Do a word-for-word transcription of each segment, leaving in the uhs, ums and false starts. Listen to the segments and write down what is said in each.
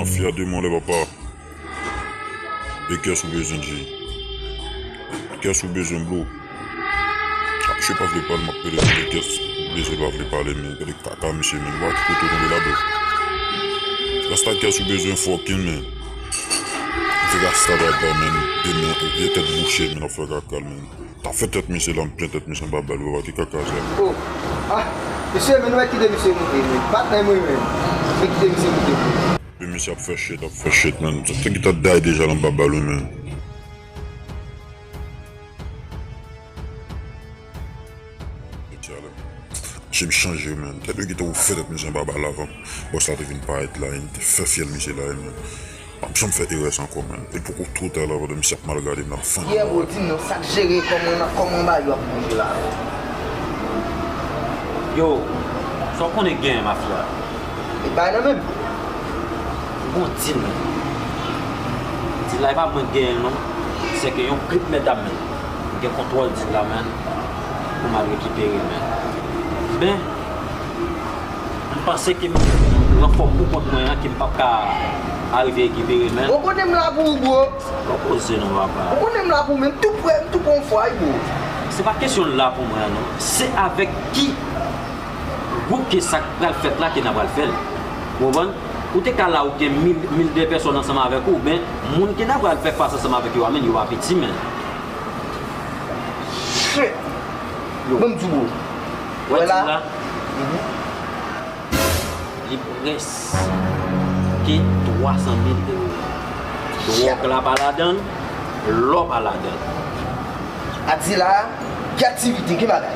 Fier de mwen, le papa. E kès ou bezwen, G? Kès ou bezwen, Blue? Apche pa vle pale, m ap pede mande kès ou bezwen, pa vle pale, men gade kaka misye, men. Wa ki kote w tonbe ladan. Rasta, kès ou bezwen, fucking, men. Fè rasta dada, men. Demen, vye tèt bouche, men, ap fè kaka l, men. T ap fè tèt misye la, m plen tèt misye anba bal, wa ki kaka sa. Oh, ah, mesye, men nou mèt kite misye moute, men. Patnè mwen, men. Men kite misye moute. Epi misye ap fè shit, ap fè shit, man. Sa te gentan day deja nan babal wi, man. Misye chanje, man. Tèt yo gentan ouvè tèt misye anba babal avan. Bòs la te vin parèt la, li te fè fyèl misye la, man. M ap janm fè erè sa ankò, man. E poko twò ta la, pandan misye ap mal gade m, l ap fann. Yeah, bro, di m non, sa k jere, kòman, kòman bagay yo ap bouje la? Yo, sa w konnen k genyen, mafya? E bay nan menm. M gon dil, men. Dil la, e pa mwen k genyen l, non. Se ke yon gwoup mèt dam, men. M gen kontwòl dil la, men. Pou m al rekipere, men. Ben, m panse ke m ranfò pou kont mwen an, ke m p ap ka arive rekipere, men. Ou konnen m la pou ou, bro. Bon koze non, papa. Ou konnen m la pou ou, men m tou prè, m tou pran yon fwa, wi, bro. Se pa kesyon la pou mwen an, non. Se avèk ki gwoup ke sa k pral fèt la ke n a pral fè l. Ou konprann? Ou te ka la, ou gen mil, mil de pèsòn ansanm avèk ou, men moun ke n a pral fè fas ansanm avèk yo a, men yo pa piti, men. Shit! Yo. Ban m di w, bro. Wè la. Mhm. Li prèske twa san mil ewo. Dwòg la pa ladan l, lò pa ladan l. A di la, ki aktivite, ki bagay?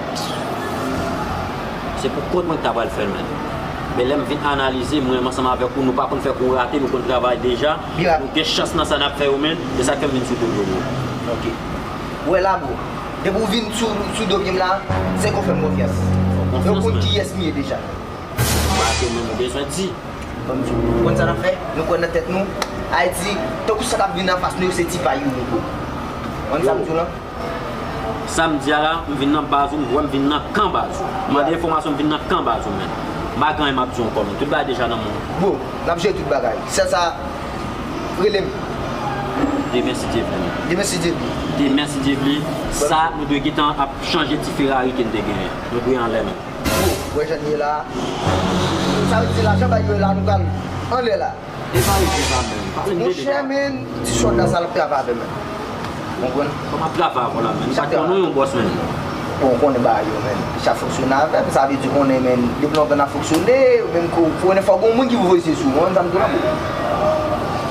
Se pou kont mwen k ta pral fè l, men. Men lè m vin analize, mwen menm ansanm avèk ou, nou pa konn fè kou rate, nou konn travay deja. Nou gen chans nan sa n ap fè yo, men. Se sa k fè m vin sou do w, bro. Ok. Wè la, bro. Depi w vin sou, sou do pye m la, se ke w fè m konfyans. Konfyans, men. Yo konn kiyès m ye deja. Make menm ou bezwen di. Ban m di w, ou konn sa n ap fè? Nou kwè nan tèt nou. Ayiti, tankou sa k ap vin anfas nou yo, se ti pay yo ye, bro. Ou konn sa m di w lan? Sa m di a la, m vin nan baz ou, m wè m vin nan kan baz ou. M mande enfòmasyon, m vin nan kan baz ou, men. M pa gen anyen m ap di w ankò, men. Tout bagay deja nan men w. Bro, n ap jere tout bagay. Sèl sa, rele m. Demen, si Dye vle. Demen, si Dye vle. Demen, si Dye vle, sa, nou dwe gentan ap chanje ti Ferrari ke n te genyen. Nou dwe anlè, men. Ou wè jan n ye la. Sa vle di lajan bay yo la, nou pral anlè la. E pa rete sa menm. Pale m de deja. Monchè, men, ti sòlda sa l ap travay avè m. Ou konprann? Kòman ap travay avè w la, men? M pa t konnen w yon bòs, men. Bon, ou konnen bagay yo, men. Chak fonksyone avè m, sa vle di konnen, men, depi lontan n ap fonksyone, menm kou, konnen fòk gon moun ki pou voye sou ou, ou konprann sa m di w la?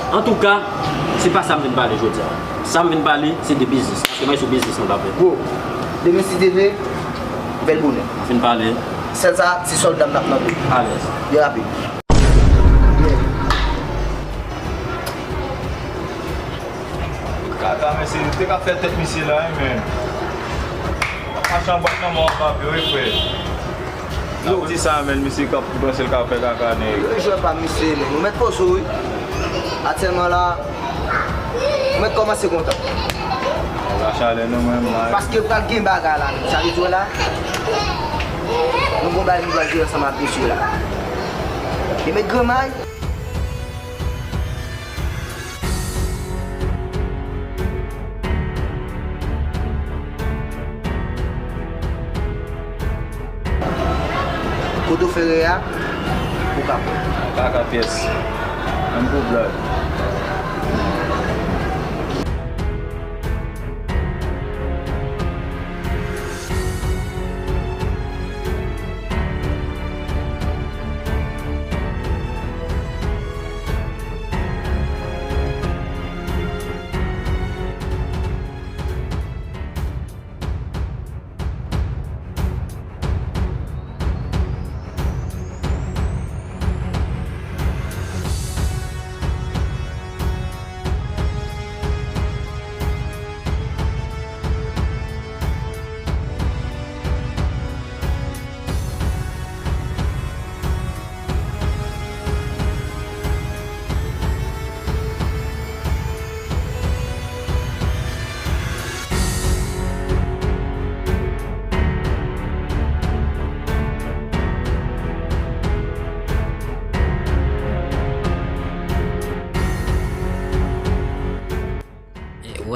Antouka, se pa sa m vin pale jodi a. Sa m vin pale, se de biznis. Paske mwen sou biznis mwen t ap fè. Bro, demen si Dye vle, bèl bonè. N fin pale. Sèl sa, ti sòlda m n ap nan do. Alèz. Byen rapid. Kaka, mesye, nou te ka fè tèt misye la, wi, men. Machann bwat nan mò anba pye, wi, frè. Yo di sa, men, misye k ap panse l ka fè kaka, nèg. Yo jwe pa misye, men. Nou mèt poze w, wi. Aktyèlman la, ou mèt kòmanse kontan. La chalè nan men m la. Paske pral gen bagay la menm. Sa vle di w la, nou gon bagay nou pral jere ansanm ak mesye la. Li met grenn may. Kote w fere a, ou ka pran. Kaka pyès. Menm pou blag.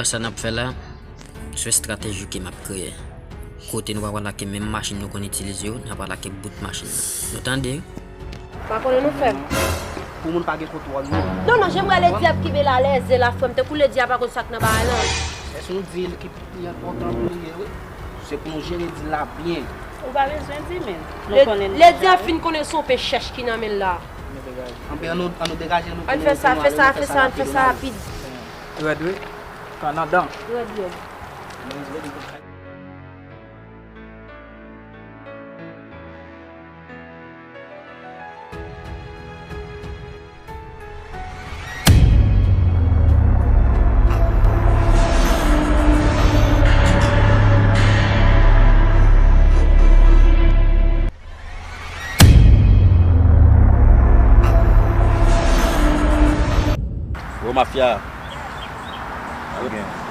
Sa n ap fè la, se estrateji ke m ap kreye. Kote nou pa pral lake menm machin nou konn itilize yo, n a pral lake bout machin nan. Nou tande? Pa konnen non, frè m. Pou moun pa gen kontwòl nou. Non, non, jan m wè Ledi ap kenbe l alèz la, frè m, tankou Ledi a pa konn sa k nan bagay lan. Èske nou di l ki pi enpòtan pou li ye, wi. Se pou nou jere dil la byen. Ou pa bezwen di, men. Ledi a fin konnen se yon pe chèch ki nan men l la. Anben, ann nou, ann nou degaje nou. Ann fè sa, fè sa, fè sa, ann fè sa rapid. Rèd, wi. Kannadan. Rèd, rèd. Gwo mafya.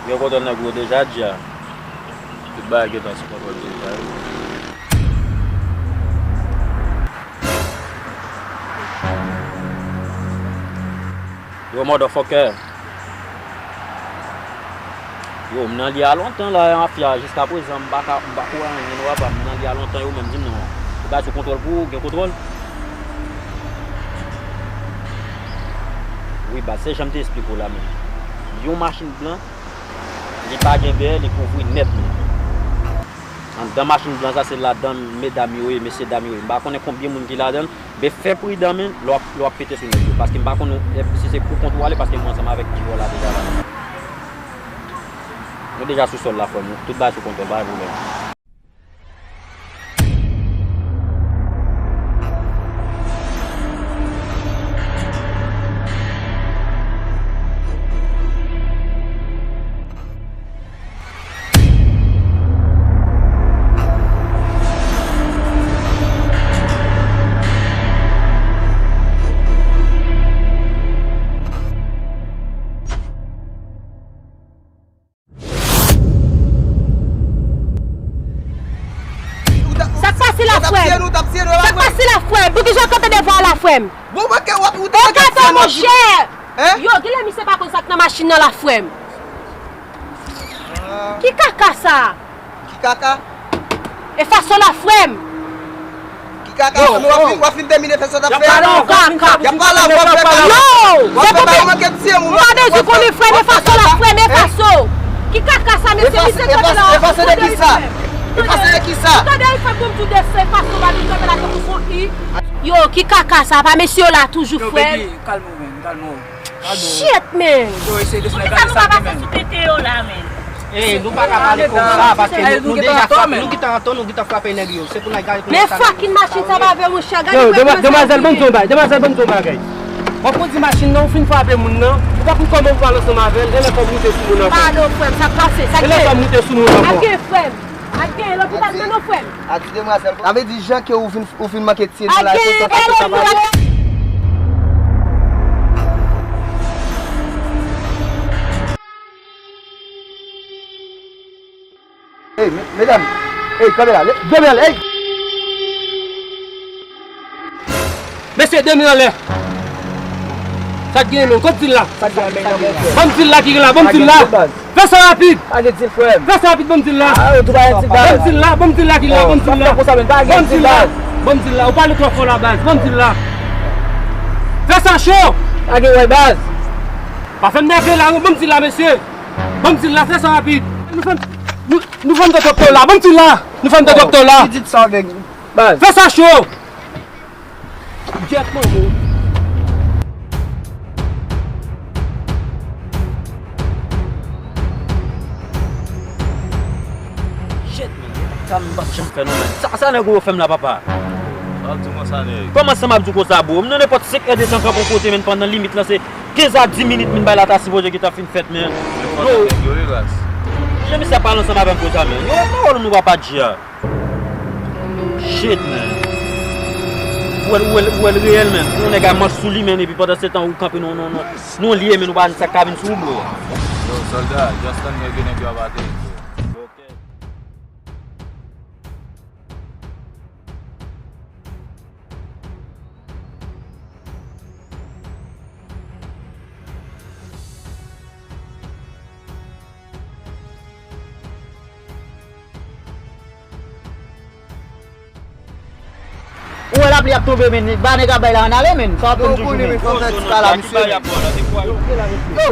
Yo kontwòl nèg yo deja, dja. Tout bagay gentan sou kontwòl deja, wi. Yo, motherfucker. Yo, m nan li a lontan la, mafya. Jiska prezan, m pa ka, m pa ko anyen, nou papa. M nan li a lontan, yo menm di m non. Ou pa sou kontwòl pou ou, gen kontwòl? Wi, baz, se jan m te esplike w la menm. Yon machin blan, li pa gen dèyè, li kouvri nèt menm. Anndan machin blan sa, se ladan medam yo ye, mesye dam yo ye. M pa konnen konbyen moun ki ladan l, men fè pridan, men, lè w ap, lè w ap pete sou nèg yo. Paske m pa konn si se pou kont ou ale, paske mwen ansanm avèk Dior la deja la. Nou deja sou sòl la, frè m. Tout bagay sou kontwòl, pa gen pwoblèm. Sa k pase la, frè m? Sa k pase la, frè m? Poukisa w kanpe devan an la, frè m? Okata, monchè! Yo, genlè misye pa konn sa k nan machin nan la, frè m. Ki kaka sa? Ki kaka? E fason la, frè m. Ki kaka? Yo, w ap fin, w ap fin tèmine fè sa w t ap fè a? Kaka. Y ap pale, w ap fè kaka. Yo, w ap fè kaka, w manke tiye moun. M pa bezwen konnen, frè m, e fason la, frè m, e fason. Ki kaka sa, mesye, misye tande la. E fason de ki sa? E fason de ki sa? Ou tande, frè m, pou m di w de se fason, pa di w kanpe la tankou fon i. Yo, ki kaka sa, pa mesye yo la toujou, frè m. Yo, baby, kalme w, man, kalme w. Shit, man! Yo, eseye desann gade sa, man. Poukisa nou pa pase sou tete yo la, man? Ey, nou pa ka pale konsa, paske nou, nou deja frape, nou gentan atò, nou gentan frape nèg yo. Se pou n al gade kote sa. Men fucking machin sa pa vle, monchè. Gade. Yo, demwa-, demwazèl, ban m di w yon bagay. Demwazèl, ban m di w yon bagay. W ap kondi machin nan, ou fin frape moun nan, ou pa konn kòman pou pale ansanm avè l, genlè fò w moute sou moun ankò. Pale, frè m, sa k pase, sa k gen? Genlè fò w moute sou moun ankò. Sa k gen, frè m? Sa k gen? Lopital, mennen w, frè m. A di demwazèl, sa vle di jan ke ou vin, ou vin manke tiye nou la, e konsa sa pase. Ey, me-, medam, ey, kanpe la, le-, de men anlè, ey! Mesye, de men anlè! Sa k genyen menm? Kot dil la? Sa k genyen menm? Ban m dil la ki gen la, ban m dil la! Fè sa rapid! Pa gen dil, frè m. Fè sa rapid, ban m dil la. Ah, ou tou pa gen dil, baz. Ban m dil la, ban m dil la ki la, ban m dil la. Ban m dil la. Ban m dil la. Ou pale twò fò la, baz. Ban m dil la. Fè sa cho. Pa gen wè, baz. Pa fè m nève la, non. Ban m dil la, mesye. Ban m dil la, fè sa rapid. Nou fè m, nou, nou fè m de doktè la. Ban m dil la. Nou fè m de doktè la. Ki di sa, nèg? Baz. Fè sa cho. Gyèt manman w. Shit, man. Sa m p ap janm fè non, man. Sa, sa nèg yo fè m la, papa. Sa w ap di konsa, nèg? Kòman sa m ap di w konsa, bro? M nan nenpòt senk è de tan kanpe yon kote, men pandan limit lan se kenz a dis minit, men bay la ta sipoze gentan fin fèt, men. Yo, nèg yo, wi, baz. Jan misye ap pale ansanm avè m konsa, men. Yo, pawòl nou pa pa di a. Shit, man. Ou wè l, ou wè l, ou wè l reyèl, man. Yon nèg a manch sou li, man, epi pandan se tan ou kanpe nan, nan, nan, nan yon lye, man, ou pa wè sa k ka vin sou ou, bro. Yo, sòlda, just tann nèg yo, nèg yo ap ateri. Ok. Lapli ap tonbe, men. Ba nèg ap bay la, ann ale, men. Sa w ap konn toujou, men. Fòk fè ti pa la, misye, men. Yo.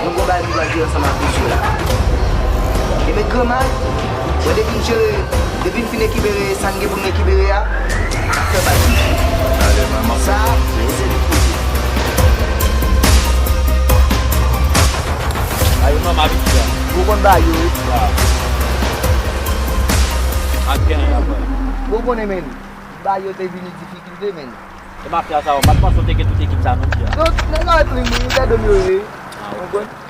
Nou gon bagay nou pral jere ansanm ak mesye la. Ebyen, granma, wè depi n jere, depi n fin ekipere sa n gen pou n ekipere a, n ap fè bagay. Sa, se li koze. Ayo, non, m abitye a. Ou konn bagay yo, wi. Ak gen la, bro. Ou konnen, men, bagay yo te vini difikilte, men. E mafya sa yo, m pa t panse w te gen tout ekip sa non, frè. Non, nèg yo ap plim, wi, gade m yo ye. Ah, ok. Ou konprann?